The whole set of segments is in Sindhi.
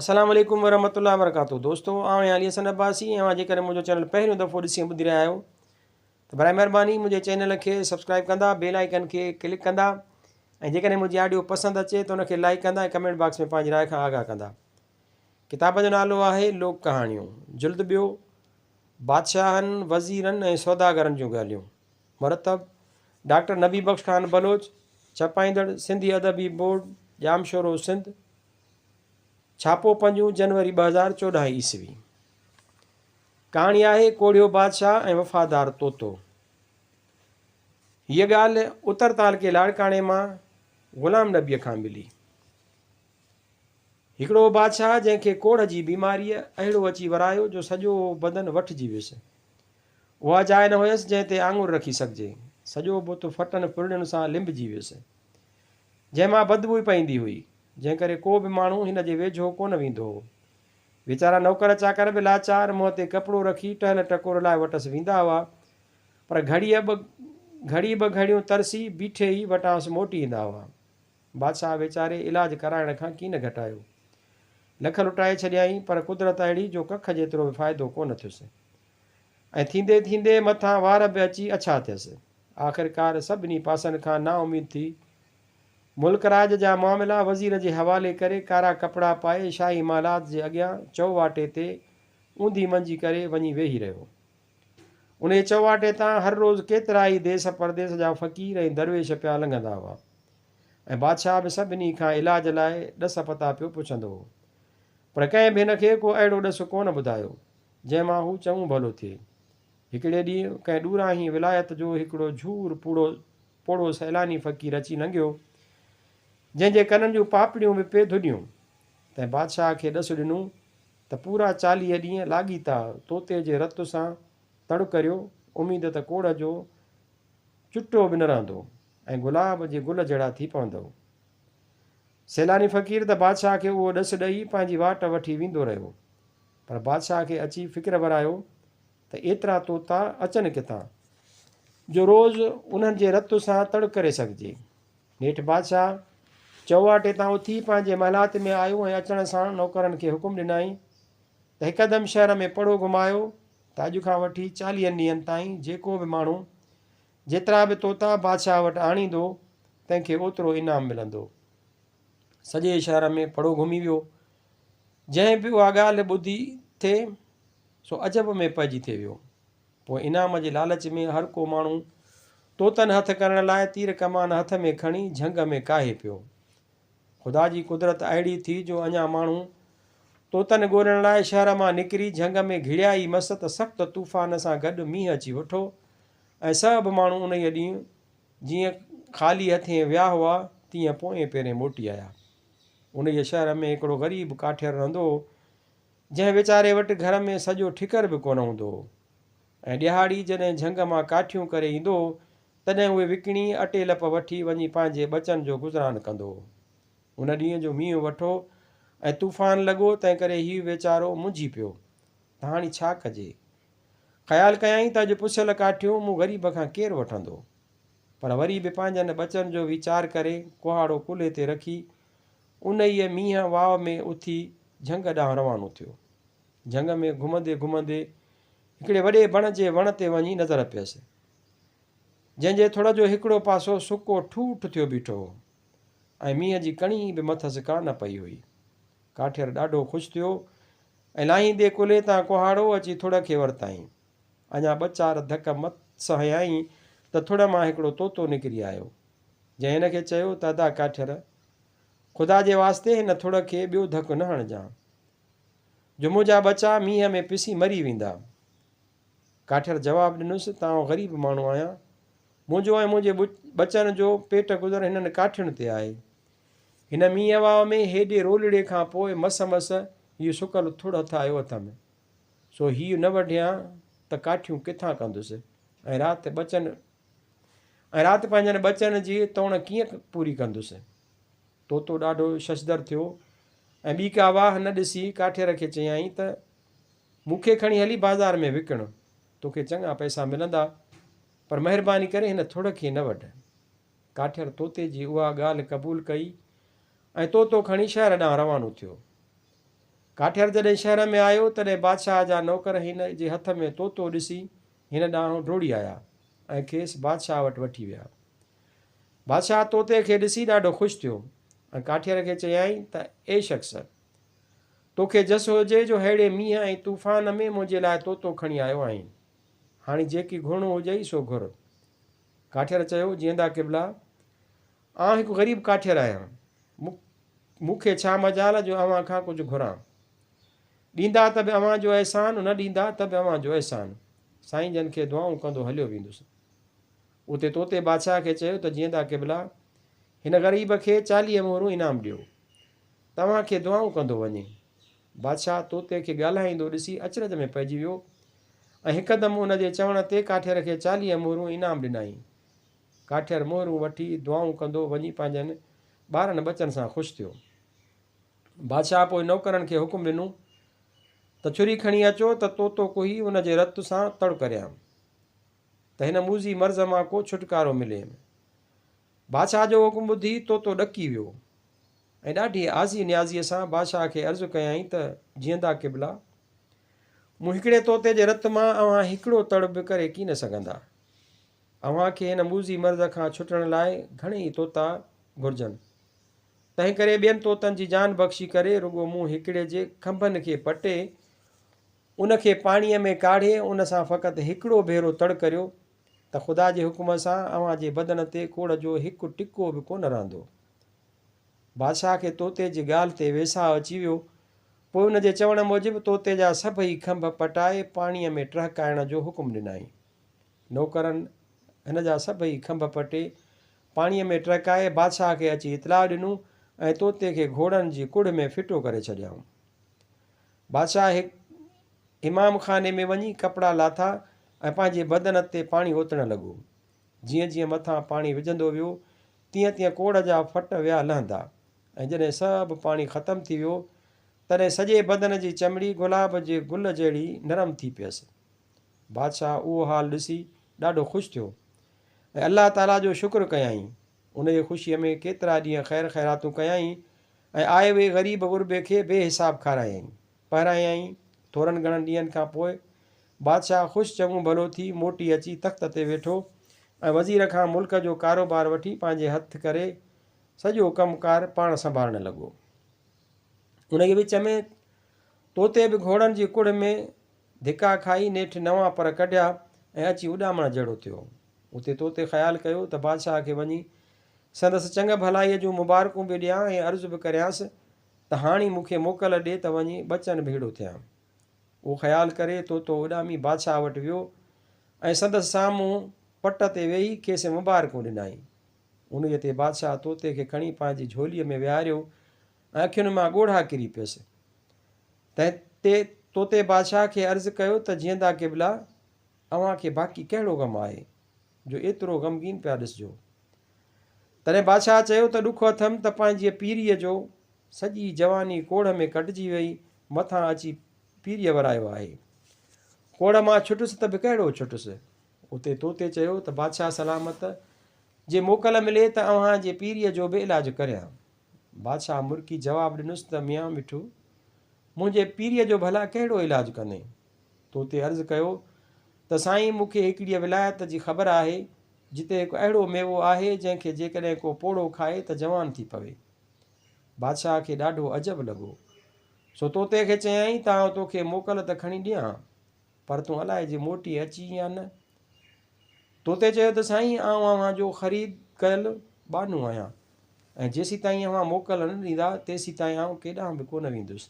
السلام عليڪم ورحمة الله وبرڪاته دوستو آئون آهيان علي حسن عباسي ۽ اوهان جيڪڏهن منهنجو چينل پهريون دفعو ڏسي ۽ ٻڌي رهيا آهيو ته برائي مهرباني منهنجي چينل کي سبسڪرائب ڪندا بيل آئيڪن کي ڪلڪ ڪندا ۽ جيڪڏهن منهنجي آڊيو پسند اچي ته ان کي لائڪ ڪندا ۽ ڪمينٽ باڪس ۾ پنهنجي راء کان آگاهه ڪندا. ڪتاب جو نالو آهي لوڪ ڪهاڻيون جلد ٻيو بادشاهن وزيرن ۽ سوداگرن جون ڳالهيون مرتب ڊاڪٽر نبي بخش خان بلوچ ڇپائيندڙ سنڌي ادبي بورڊ ڄامشورو سنڌ ڇاپو پنجون جنوري 2014 عيسوي. ڪهاڻي آهي ڪوڙهيو بادشاهه ۽ وفادار طوطو. هيء ڳالهه اتر تعلقي لاڙڪاڻي مان غلام نبيء کان ملي. هڪڙو هو بادشاهه جنهن کي ڪوڙهه جي بيماريء اهڙو اچي ورايو جو سڄو بدن وٺجي ويس. اها جاء نه هيس جنهن تي آڱر رکي سگهجي. سڄو بت ڦٽن ڦرڙين سان لنبجي ويس. جنهن مان بدبوء پئي ايندي هئي، جنهن ڪري ڪو به ماڻهو هن جي ويجهو ڪونه ويندو هو. ويچارا نوڪر چاڪر به لاچار منهن تي ڪپڙو رکي ٽهل ٽڪور لاء وٽس ويندا هئا، پر گهڙيء ٻه گهڙي ٻه گهڙيون ترسي بيٺي ئي وٽانئس موٽي ايندا هئا. بادشاهه ويچاري علاج ڪرائڻ کان ڪين گهٽايو. لک لٽائي ڇڏيائين، پر قدرت اهڙي جو ڪک جيترو به فائدو ڪونه ٿيس. ۽ ٿيندي ٿيندي مٿان وار به اچي اڇا ٿيس. آخرڪار سڀني پاسن کان نااميد ٿي، ملڪ راڄ جا معاملا وزير جي حوالي ڪري ڪارا ڪپڙا پائي شاهي محلات جي اڳيان چؤواٽي تي اونڌي منجي ڪري وڃي ويهي رهيو. انهيء چؤواٽي تان هر روز ڪيترائي ديس پرديس جا فقير ۽ درويش پيا لنگهندا هئا ۽ بادشاهه به سڀني کان علاج لاء ڏس پتا پيو پڇندو هو. پر ڪنهن به هن کي ڪو اهڙو ڏس ڪونه ٻڌايو، جنهن مان هو چڱو ڀلو ٿئي. هڪڙي ڏينهن ڪنهن ڏورانهين ولايت جو هڪڙو جهور پوڙهو پوڙهو سيلاني فقير اچي لنگهيو، جنهن جي ڪنن جون پاپڙيون به پئي ڌڏيون. تنهن بادشاهه کي ڏس ڏنو ته پورا 40 ڏينهن لاڳيتا طوطي جي رت سان تڙ ڪريو، اميد ته ڪوڙهه جو چٽو به نه رهندو ۽ گلاب جي گل جهڙا ٿي پوندؤ. سيلاني فقير ته بادشاهه کي اهو ڏس ڏئي پنهنجي واٽ وٺي ويندو رهيو، پر بادشاهه کي اچي فڪر ورايو ته ايترا طوطا اچن ڪٿان، جو روز انهن جي رت سان تڙ ڪري سگهجي. نيٺ بادشاهه چؤواٽي تان اٿي پنهنجي محلات ۾ آيو ۽ اچڻ ساڻ نوڪرن کي حڪم ڏنائين ته هڪدم شهر ۾ پڙهو گهمايو ته اڄ کان وٺي چاليهن ڏينهن تائين جيڪو به ماڻهو جيترا به طوطا بادشاهه وٽ آڻيندو، تنهن کي اوترو انعام ملندو. سڄي شهر ۾ پڙهو گهمي ويو. جنهن به اها ڳالهه ٻڌي ٿي، سو عجب ۾ پئجي ٿي ويو. پوء انعام جي لالچ ۾ هر ڪو ماڻهو طوطن هٿ ڪرڻ لاء تير ڪمان هٿ ۾ کڻي جهنگ ۾ ڪاهي پيو. خدا جي قدرت اهڙي ٿي جو اڃا ماڻهو طوطن ڳولڻ لاء شهر مان نڪري جهنگ ۾ گهڙيا ئي مس ته سخت طوفان سان گڏ مينهن اچي وٺو ۽ سڀ ماڻهو انهيء ڏينهن جيئن خالي هٿين ويا هئا، تيئن پوئين پيرين موٽي آيا. انهيء شهر ۾ هڪڙو غريب ڪاٺير رهندو هو، جنهن ويچاري وٽ گهر ۾ سڄو ٺڪر به ڪونه هوندو هو ۽ ڏهاڙي جڏهن جهنگ مان ڪاٺيون ڪري ايندو هو، تڏهن اهي وڪڻي اٽي لپ وٺي وڃي پنهنجي ٻچن جو گذران ڪندو هو. ان ڏينهن جو مينهن وٺو ۽ طوفان لڳو، تنهنڪري هيء ويچارو منجهي پيو ته هاڻي ڇا ڪجي؟ خيال ڪيائين ته اڄ پسيل ڪاٺيون مون غريب کان ڪير وٺندو؟ پر وري به پنهنجن ٻچن جو ويچار ڪري ڪهاڙو ڪلهي تي رکي انهيء مينهن واء ۾ اٿي جهنگ ڏانهن روانو ٿيو. جهنگ ۾ گهمندي گهمندي هڪڙي وڏي بڻ جي وڻ تي وڃي نظر پيس، جنهن جي ٿڙ جو هڪڙو پاسو سڪو ٺوٺ ٿيو بيٺو هو ۽ مينهن جي ڪڻي به مٿس ڪا نه پئي هئي. ڪاٺير ڏاڍو خوش ٿيو ۽ لاهيندي ڪلهي تان ڪهاڙو اچي ٿڙ کي ورتائين. اڃا ٻه چار ڌڪ مس هنيائين ته ٿڙ مان هڪڙو طوطو نڪري آيو، جنهن هن کي چيو ته ادا ڪاٺير! خدا جي واسطي هن ٿڙ کي ٻيو ڌڪ نه هڻجان، جو منهنجا ٻچا مينهن ۾ پسي مري ويندا. ڪاٺير جواب ڏنس ته آئون غريب ماڻهو آهيان، منهنجو ۽ منهنجي ٻچن جو پيٽ گذر هنن ڪاٺين تي آهي. هن مينهن واء ۾ هيڏي رولڙي کان پوء مس مس هيء سڪل ٿڙ هٿ آيو اٿم، سو هيء نه وڍيان ته ڪاٺيون ڪٿان ڪندس ۽ رات ٻچن ۽ رات پنهنجن ٻچن جي توڻ ڪيئن پوري ڪندس. طوطو ڏاڍو ششدر ٿيو ۽ ٻي ڪا واهه نه ڏسي ڪاٺير کي چيائين ته مون کي کڻي هلي بازار ۾ وڪڻ، توکي چڱا پئسا ملندا، پر مهرباني ڪري هن ٿڙ کي نه وڍ. ڪاٺير طوطي جي اها ڳالهه قبول ڪئي ۽ طوطو کڻي شهر ڏانهن روانو ٿيو. ڪاٺير جڏهن شهر ۾ آيو، تڏهن بادشاهه جا نوڪر هن جي هٿ ۾ طوطو ڏسي هن ڏانهن ڊوڙي آيا ۽ کيس بادشاهه وٽ وٺي ويا. بادشاهه طوطي کي ڏسي ڏاڍو خوش ٿيو ۽ ڪاٺير کي چيائين ته اي شخص! توکي جس هجي جو ههڙي مينهن ۽ طوفان ۾ منهنجي لاء طوطو کڻي آيو آهين. هاڻي جيڪي گهرڻو هجئي سو گهر. ڪاٺير چيو، جيئندا قبلا! آئون هڪ غريب ڪاٺير آهيان. مون کي ڇا مجال جو اوهان کان ڪجهه گهران. ڏيندا ته به اوهان جو احسان، نه ڏيندا ته به اوهان جو احسان. سائين جن کي دعائون ڪندو هليو ويندس. اتي طوطي بادشاهه کي چيو ته جيئندا قبلا، هن غريب کي 40 مهرون انعام ڏيو. توهان کي دعائون ڪندو وڃي. بادشاهه طوطي کي ڳالهائيندو ڏسي اچرج ۾ پئجي ويو ۽ هڪدم ان جي چوڻ تي ڪاٺير کي 40 مهرون انعام ڏنائين. ڪاٺير مهرون وٺي دعائون ڪندو وڃي پنهنجن ٻارن ٻچن سان خوش ٿيو. بادشاهه پوء نوڪرن کي حڪم ڏنو ته ڇري کڻي اچو ته طوطو ڪهي ان جي رت سان تڙ ڪريان ته هن موذي مرض مان ڪو ڇوٽڪارو مليم. بادشاهه جو حڪم ٻڌي طوطو ڏڪي ويو ۽ ڏاڍي آزي نيازيء سان بادشاهه کي عرض ڪيائين ته جيئندا قبلا! مون هڪڙي طوطي جي رت مان اوهان هڪڙو تڙ به ڪري ڪين سگهندا. اوهان کي هن موذي مرض کان ڇٽڻ لاء گهڻيئي طوطا گهرجن. تنهنڪري ٻين طوطن جي جان بخشي ڪري رڳو مون هڪڙي جي کنڀن کي پٽي، ان کي پاڻيء ۾ ڪاڙهي ان سان فقط هڪڙو ڀيرو تڙ ڪريو ته خدا جي حڪم سان اوهان جي بدن تي ڪوڙهه جو هڪ ٽڪو به ڪونه رهندو. بادشاهه کي طوطي جي ڳالهه تي ويساهه اچي ويو. پوء ان جي چوڻ موجب طوطي جا سڀئي کنڀ پٽائي پاڻيء ۾ ٽهڪائڻ جو حڪم ڏنائين. نوڪرن هن جا سڀئي کنڀ پٽي، پاڻيء ۾ ٽهڪائي، بادشاهه کي اچي اطلاع ڏنو ۽ طوطي کي گهوڙن جي ڪڙهه ۾ ڦٽو ڪري ڇڏيائون. بادشاهه حمام خاني ۾ وڃي ڪپڙا لاٿا ۽ پنهنجي بدن تي پاڻي اوتڻ لڳو. جيئن جيئن مٿان پاڻي وجهندو ويو، تيئن تيئن ڪوڙهه جا ڦٽ ويا لهندا ۽ جڏهن سڀ پاڻي ختم ٿي ويو، تڏهن سڄي بدن جي چمڙي گلاب جي گل جهڙي نرم ٿي پيس. بادشاهه اهو حال ڏسي ڏاڍو خوش ٿيو ۽ الله تعاليٰ جو شڪر ڪيائين. انهيء خوشيء ۾ ڪيترا ڏينهن خير خيراتون ڪيائين ۽ آئي وئي غريب غربي کي بي حساب کارايائين، پهرايائين. ٿورن گهڻن ڏينهن کان پوء بادشاهه خوش چڱو ڀلو ٿي موٽي اچي تخت تي ويٺو ۽ وزير کان ملڪ جو ڪاروبار وٺي پنهنجي هٿ ڪري سڄو ڪم ڪار پاڻ سنڀالڻ لڳو. انهيء وچ ۾ طوطي به گهوڙن جي ڪڙهه ۾ ڌڪا کائي نيٺ نوان پر ڪڍيا ۽ اچي اڏامڻ جهڙو ٿيو. اتي طوطي خيال ڪيو ته بادشاهه کي وڃي سندس چڱ ڀلائيء جون مبارڪون به ڏيان ۽ عرض به ڪريانس ته هاڻي مون کي موڪل ڏي ته وڃي ٻچن ڀيڙو ٿيان. اهو خيال ڪري طوطو اڏامي بادشاهه وٽ ويو ۽ سندس سامهون پٽ تي ويهي کيس مبارڪون ڏنائين. انهيء تي بادشاهه طوطي کي کڻي پنهنجي جهوليء ۾ ويهاريو ۽ اکين مان ڳوڙها ڪري پيس. تنهن تي طوطي بادشاهه کي عرض ڪيو ته جيئندا قبلا، اوهان کي باقي ڪهڙو غم آهي، جو ايترو غمگين پيا ڏسجو؟ تڏهن بادشاهه چيو ته ڏک اٿم ته پنهنجيء پيريء جو سڄي جواني ڪوڙهه ۾ ڪٽجي ويئي، مٿان اچي پيريء ورايو آهي. ڪوڙهه مان ڇٽس ته به ڪهڙو ڇٽس؟ اتي طوطي چيو ته بادشاهه سلامت، جي موڪل ملي ته اوهان جي پيريء جو به علاج ڪريان. بادشاهه مرڪي جواب ڏنس ته ميان مٺو، منهنجي پيريء جو ڀلا ڪهڙو علاج ڪندين؟ طوطي عرض ڪيو ته سائين مون کي هڪڙيء ولايت جي خبر آهي، جتي هڪ اهڙو ميوو آهي، جنهن کي جيڪڏهن ڪو پوڙهو کائي ته جوان ٿي پوي. بادشاهه کي ڏاڍو عجب لڳو. سو طوطي کي چيائين ته آئون توکي موڪل ته کڻي ڏيان، پر تون الائجي موٽي اچين يا نه؟ طوطي چيو ته سائين آئون اوهان جو خريد ڪيل ٻانهو آهيان ۽ جيسيتائين اوهان موڪل نه ڏيندا تيسيتائين آئون ڪيڏانهن به ڪونه ويندس.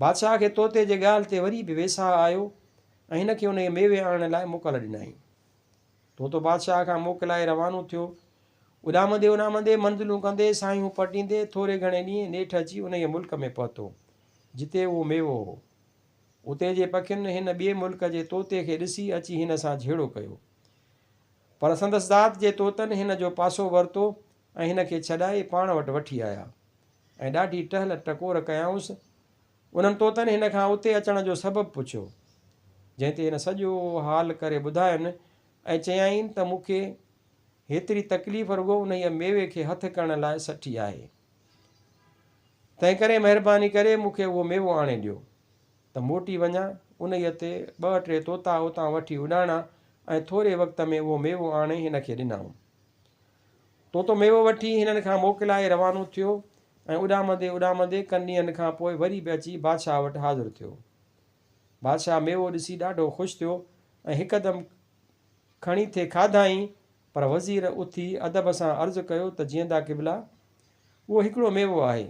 بادشاهه کي طوطي جي ڳالهه تي وري به ويساهه آيو ۽ هن کي انهيء ميوي آڻڻ لاء موڪل ڏنائين. طوطو بادشاهه کان موڪلائي روانو ٿيو. اڏامندي اڏامندي، منزلون ڪندي، ساهيون پٽيندي، ٿوري گهڻي ڏينهن نيٺ اچي انهيء ملڪ ۾ پهتو، جتي اهو ميوو هو. اتي جي پکين هن ٻئي ملڪ جي طوطي کي ڏسي اچي هن سان جهيڙو ڪيو. پر سندس ذات جي طوطن هن جو پاسو ورتو ۽ هن کي ڇڏائي پاڻ وٽ وٺي آيا ۽ ڏاڍي ٽهل ٽڪور ڪيائونس. انهن طوطن هن کان اتي اچڻ جو سبب پڇيو، جنهن تي هن سڄو حال ڪري ٻڌاين ۽ چيائين ته مون کي هيتري تڪليف رڳو انهيء ميوي کي هٿ ڪرڻ لاء سٺي آهي. تنهنڪري مهرباني ڪري مون کي اهو ميوو آڻي ڏيو ته موٽي وڃان. انهيء تي ٻه ٽي طوطا اتان وٺي اڏاڻا ۽ ٿوري وقت ۾ اهو ميوو آڻي هن کي ڏنائون. طوطو ميوو وٺي هنن کان موڪلائي روانو ٿيو ۽ اڏامندي اڏامندي ڪن ڏينهن کان پوء وري به اچي بادشاهه وٽ حاضر ٿيو. بادشاهه ميوو ڏسي ڏاڍو خوش ٿيو ۽ هڪدم کڻي ٿي کاڌائين، پر وزير اٿي ادب سان عرض ڪيو ته جيئندا قبلا! اهو هڪڙو ميوو آهي،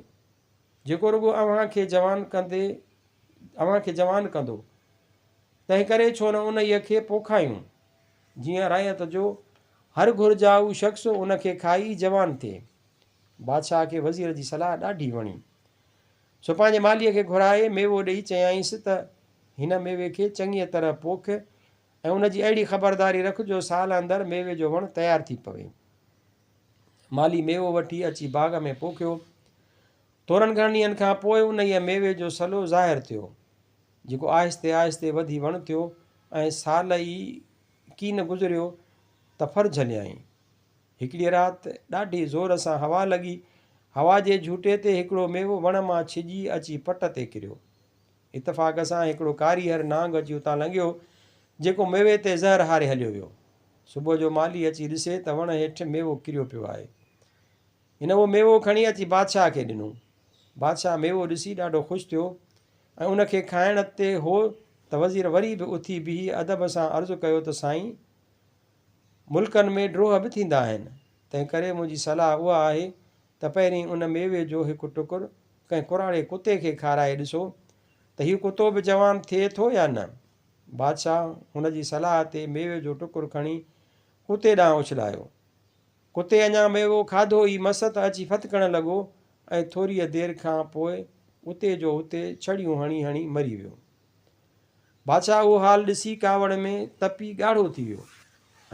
جيڪو رڳو اوهان کي جوان ڪندي اوهان کي جوان ڪندو، تنهنڪري ڇو نه انهيء کي پوکايون، جيئن رعيت جو هر گهرجائو شخص ان کي کائي جوان ٿئي. بادشاهه کي وزير جي صلاح ڏاڍي وڻي. سو پنهنجي مالهيء کي گهرائي ميوو ڏيئي چيائينس ته هن ميوي کي چڱيء طرح پوک ۽ ان جي اهڙي خبرداري رک جو سال اندر ميوي جو وڻ تيار ٿي پوي. مالهي ميوو وٺي اچي باغ ۾ پوکيو. ٿورن گهڻن ڏينهن کان پوء انهيء ميوي جو سلو ظاهر ٿيو، جيڪو آهستي آهستي وڌي وڻ ٿيو ۽ سال ئي ڪين گذريو ته ڦر جهليائين. هڪڙيء رات ڏاڍي زور سان هوا لڳي. هوا جي جهوٽي تي هڪڙو ميوو وڻ مان ڇڄي اچي پٽ تي ڪريو. اتفاق سان هڪڙو ڪاريهر نانگ اچي اتان لنگهيو، جيڪو ميوي تي زهر هاري هليو ويو. صبح جو مالهي اچي ڏسي ته وڻ هيٺ ميوو ڪريو پيو آهي. هن اهو ميوو کڻي اچي بادشاهه کي ڏنو. بادشاهه ميوو ڏسي ڏاڍو خوش ٿيو ۽ ان کي کائڻ تي هو ته وزير وري به اٿي بيهي ادب سان عرض ڪيو ته سائين! ملڪن ۾ ڊوهه به ٿيندا آهن، تنهنڪري منهنجي صلاح اها آهي ته پهرين ان ميوي جو هڪ ٽڪر ڪنهن ڪراڙي ڪتي کي کارائي ڏسو ته هي ڪتو به جوان ٿئي ٿو يا نه. بادشاهه هن جي صلاح تي ميوي جو ٽڪر کڻي ڪتي ڏانهن اڇلايو. ڪتي اڃا ميوو کاڌو ئي مس ته اچي ڦٿڪڻ لڳو ۽ ٿوريء دير کان پوء اتي جو اتي ڇڙيون هڻي هڻي مري ويو. بادشاهه اهو حال ڏسي ڪاوڙ ۾ تپي ڳاڙهو ٿي ويو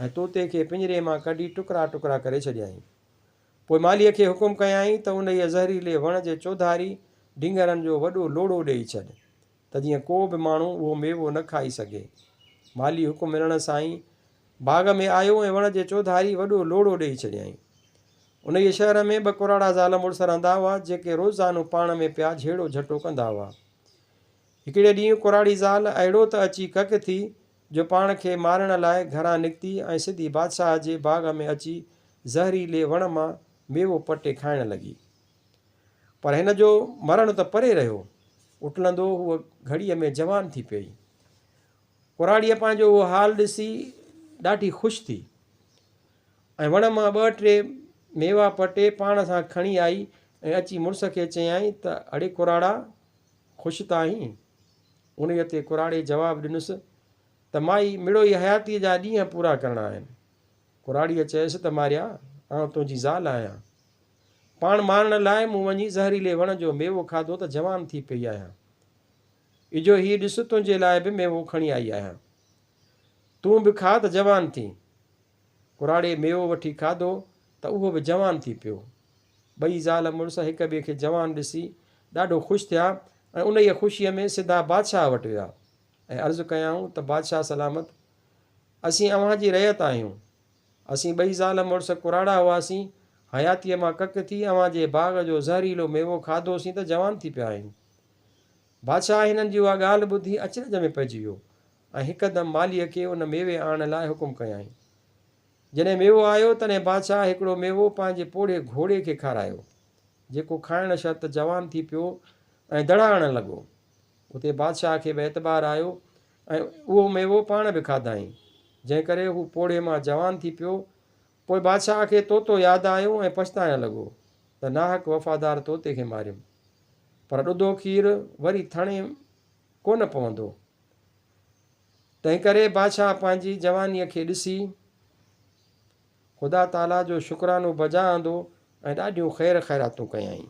۽ طوطي کي پڃري مان ڪڍي ٽڪرا ٽڪرا ڪري ڇڏيائين. پوء مالهيء کي حڪم ڪيائين ته انهيء زهريلي وڻ جي چوڌاري ڍينگهرن جو وڏو لوڙهو ڏيئي ڇڏ ته جيئن ڪو به ماڻهو اهو ميوو نه کائي سگهي. مالهي حڪم ملڻ سان ئي باغ ۾ آيو ۽ وڻ جي چوڌاري وڏو لوڙهو ڏيئي ڇڏيائين. انهيء شهر ۾ ٻه ڪراڙا زال مڙس رهندا هئا، جيڪي روزانو پاڻ ۾ پيا جهيڙو جهٽو ڪندا هئا. هڪڙي ڏينهن ڪراڙي زال اهڙو ته اچي ڪڪ ٿي، جو پاڻ کي مارڻ لاء گهران نڪتي ۽ سڌي بادشاهه جي باغ ۾ اچي زهريلي وڻ مان ميوو پٽي کائڻ لڳي. پر هن جو مرڻ ته پري رهيو، اٽلندو هوء گهڙيء ۾ جوان ٿي پيئي. ڪراڙيء پنهنجو اهو حال ڏسي ڏاڍي خوش ٿي ۽ وڻ مان ٻه ٽي ميوا پٽي پاڻ سان کڻي آئي ۽ اچي مڙس کي چيائين ته اڙي ڪراڙا! خوش ته آهين؟ انهيء تي ڪراڙي جواب ڏنس ته مائي مڙوئي حياتيء جا ڏينهن پورا ڪرڻا آهن. ڪراڙيء چيس ته ماريا، آئون تنهنجي زال آهيان. پاڻ مارڻ لاء مون وڃي زهريلي وڻ جو ميوو کاڌو ته جوان ٿي پيئي آهيان. اجهو هي ڏس تنهنجي لاء به ميوو کڻي آئي آهيان. تون به کاء ته جوان ٿين. ڪراڙي ميوو وٺي کاڌو ته اهو به جوان ٿي پيو. ٻئي زال مڙس هڪ ٻئي کي جوان ڏسي ڏاڍو خوش ٿيا ۽ انهيء خوشيء ۾ سڌا بادشاهه وٽ ويا ۽ عرض ڪيائون ته بادشاهه سلامت! اسين اوهان جي رعيت آهيون. اسين ٻئي زال مڙس ڪراڙا هئاسين. حياتيء مان ڪڪ ٿي اوهان جي باغ جو زهريلو ميوو کاڌوسين ته جوان ٿي پيا آهيون. بادشاهه هنن جي اها ڳالهه ٻڌي اچرج ۾ پئجي ويو ۽ هڪدم مالهيء کي ان ميوي آڻڻ لاء حڪم ڪيائين. جڏهن ميوو آيو، تڏهن بادشاهه هڪڙو ميوو پنهنجي پوڙهي گهوڙي کي کارايو، جيڪو کائڻ شرط جوان ٿي پيو ۽ دڙا هڻڻ لڳو. اتي بادشاهه کي به اعتبار آيو ۽ اهو ميوو پاڻ به کاڌائين، جنهن ڪري هو پوڙهي مان جوان ٿي پيو. پوء بادشاهه کي طوطو ياد آيو ۽ پڇتائڻ لڳو ته ناحق وفادار طوطي کي ماريم، پر ڏڌو کير وري ٿڻي ڪونه پوندو. تنهنڪري بادشاهه پنهنجي جوانيء کي ڏسي، خدا تعاليٰ جو شڪرانو بجا آندو ۽ ڏاڍيون خير خيراتون ڪيائين.